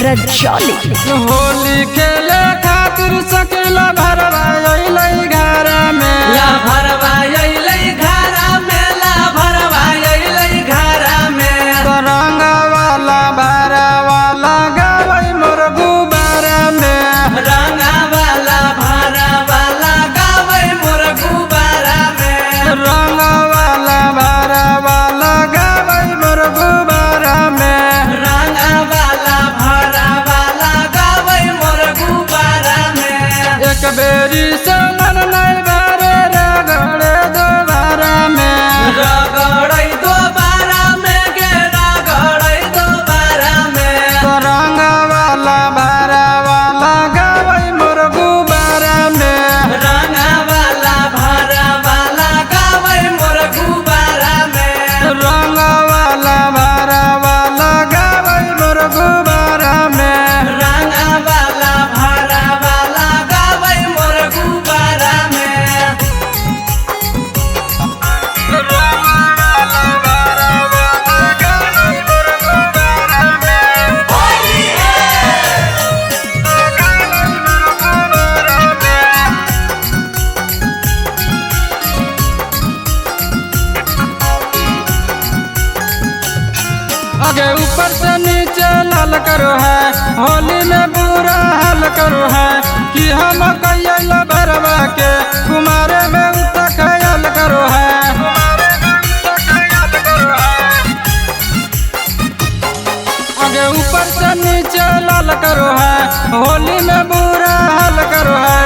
रजौली। होली खेले खातिर सकेला भरवा अइलै घर में, ला भरवा अइलै घर में, ला भरवा अइलै घर में। रंग वाला भरवा लगावै मोर गुबारा में, रंग वाला भरवा लगावै मोर गुबारा में, रंग वाला भरवा लगावै मोर गुबारा में, रंग वाला भरवा लगावै मोर गुबारा में। एक बेरी से मन नहीं भरे रगड़े दोबारा में, रगड़ै दोबारा में गे रगड़ै दोबारा में। रंग वाला भरवा लगावै मोर गुबारा में, रंग वाला भरवा लगावै मोर गुबारा में, रंग वाला भरवा लगावै मोर गुबारा में, रंग वाला भरवा लगावै मोर गुबारा में। रंग वाला भरवा लगावै मोर गुबारा में, लगावै मोर गुबारा में। आगे ऊपर से नीचे लाल करो है, होली में बुरा हाल करो है, कि हम कैल भरवा के कुमारे में उत ख्याल करो है। आगे ऊपर से नीचे लाल करो है, होली में बुरा हाल करो है,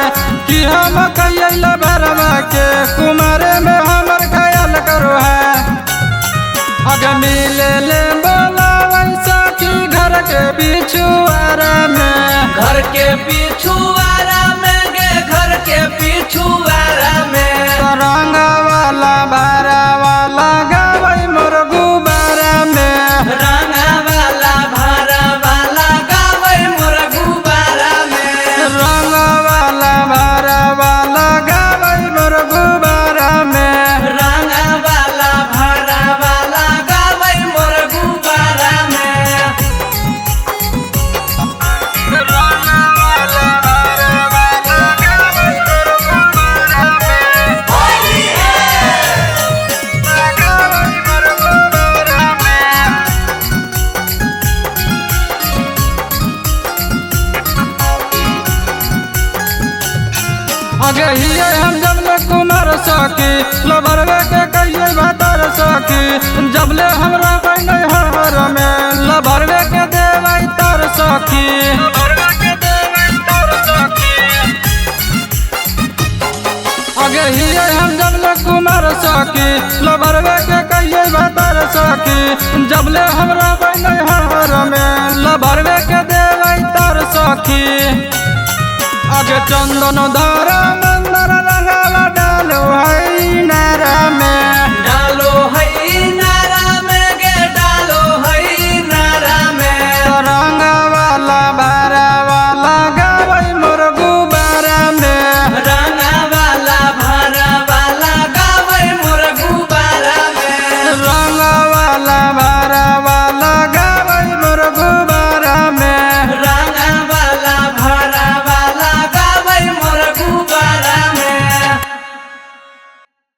कि हम कैल भरवा के कुमारे में हमर ख्याल करो है। अग मिले ले बोला वैसा की घर के पिछुआरा में, घर के पिछुआरा में गे घर के पिछुआरा में। रंग वाला भरवा लगावै मोर गुबारा में, रंग वाला भरवा लगावै मोर गुबारा में, रंग वाला भरवा लगावै मोर गुबारा में, रंग वाला भरवा लगावै मोर गुबारा में। रंग वाला भरवा लगावै मोर गुबारा में, लगावै मोर गुबारा में। आगे हिये हम जबले कुमार सखी, लभरवे के कहिए भतर सखी, जबले हमरा नहीं हर में लभरवे के देवै तर सखी। आगे हिये हम जबले कुमार सखी, लभरवे के कहिए भतर सखी, जबले हमरा नहीं हर में लभरवे के देवै तर सखी। आगे चंदन धारा मंदर रंगावा डालो है नारा में।